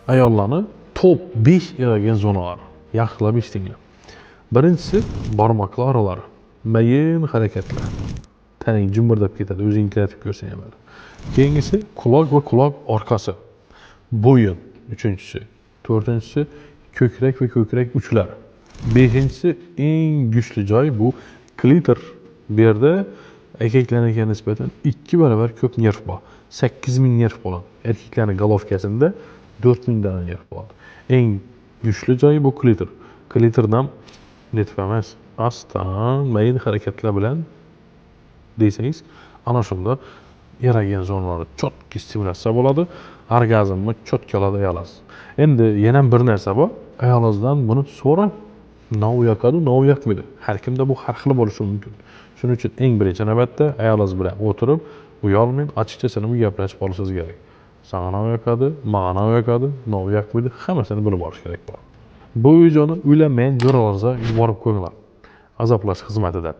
Ayollarni top 5 erogen zonalari. Yaxshilab eshitinglar. Birinchisi barmoqlar oralari. Mayin harakatlar. Taning jimirdab ketadi, o'zing ishlatib ko'rsang ham. Keyingisi quloq va quloq orqasi. Bo'yin uchinchisi. To'rtinchisi ko'krak va ko'krak uchlari. Beshinchisi eng kuchli joy, bu klitor. Bu yerda erkaklarnikiga nisbatan 2 barobar ko'p nerv bor. 8000 nerv bo'ladi. Erkaklarning головка sida 4000 dona nerv bo'ladi. Eng kuchli joyi bu klitor. Klitordan netib emas, astan mayin harakatlar bilan desangiz, ana shunda erogen zonalari четкий stimulyatsiya bo'ladi, orgazmni четкий oladi ayolingiz. Endi yana bir narsa bor, ayolingizdan buni so'rang. Nima yoqadi, nima yoqmaydi. Har kimda bu har xil bo'lishi mumkin. Shuning uchun eng birinchi navbatda ayolingiz bilan o'tirib, uyalmang, ochiqchasini gaplashib olishingiz kerak. Sanga nima yoqadi, manga nima yoqadi, nima yoqmaydi, hammasini bilib olish kerak. Bu videoni uylanmagan jo'ralaringizga yuborib qo'yinglar. Azoblash xizmatida.